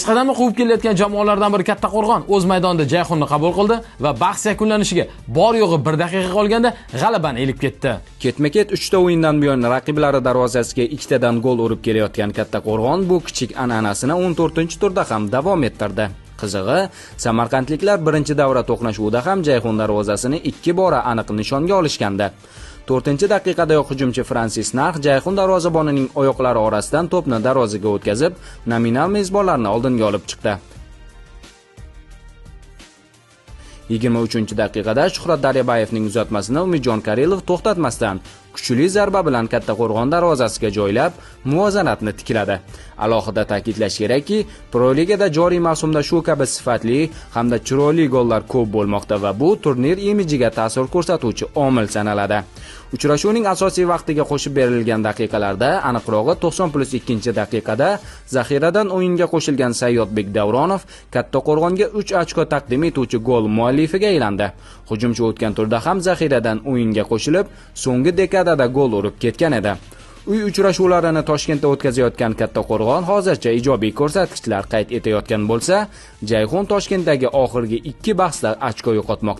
Qadamni quvib kelayotgan jamoalardan biri Kattaqo'rg'on o'z maydonida Jayhunni qabul qildi va bahs yakunlanishiga bor yo'g'i 1 daqiqa qolganda g'alabani ilib ketdi. Ketma-ket 3 ta o'yindan buyon raqiblari darvozasiga 2 tadan gol urib kelayotgan Kattaqo'rg'on bu kichik an'anasini 14-turda ham davom ettirdi. Qizig'i, samarqandliklar birinchi davra to'qnashuvida ham Jayhun darvozasini 2 bora aniq nishonga olishgandi. 4-daqiqadayoq hujumchi Fransis Narx Jayhun darvozabonining oyoqlari orasidan to'pni darvozaga o'tkazib, nominal mezbonlarni oldinga olib chiqdi. 23-daqiqada Shuhrat Daryabayevning uzatmasini Umidjon Karilov to'xtatmasdan kuchli zarba bilan Kattaqo'rg'on darvozasiga joylab, muvozanatni tikladi. Alohida ta'kidlash kerakki, Pro Ligada joriy mavsumda shu kabi sifatli hamda chiroyli gollar ko'p bo'lmoqda va bu turnir imijiga ta'sir ko'rsatuvchi omil sanaladi. Uchrashuvning asosiy vaqtiga qo'shib berilgan daqiqalarda, aniqrog'i 90+2-daqiqada zaxiradan o'yinga qo'shilgan Sayyodbek Davronov Kattaqo'rg'onga 3 ochko taqdim etuvchi gol muallifiga aylandi. Hujumchi o'tgan turda ham zaxiradan o'yinga qo'shilib, so'nggi dekadada gol urib ketgan edi. Uy uchrashuvlarini Toshkentda o'tkazayotgan Kattaqo'rg'on hozircha ijobiy ko'rsatkichlar qayd etayotgan bo'lsa, Jayhun Toshkentdagi oxirgi 2 bahsda ochko yo'qotmoqda.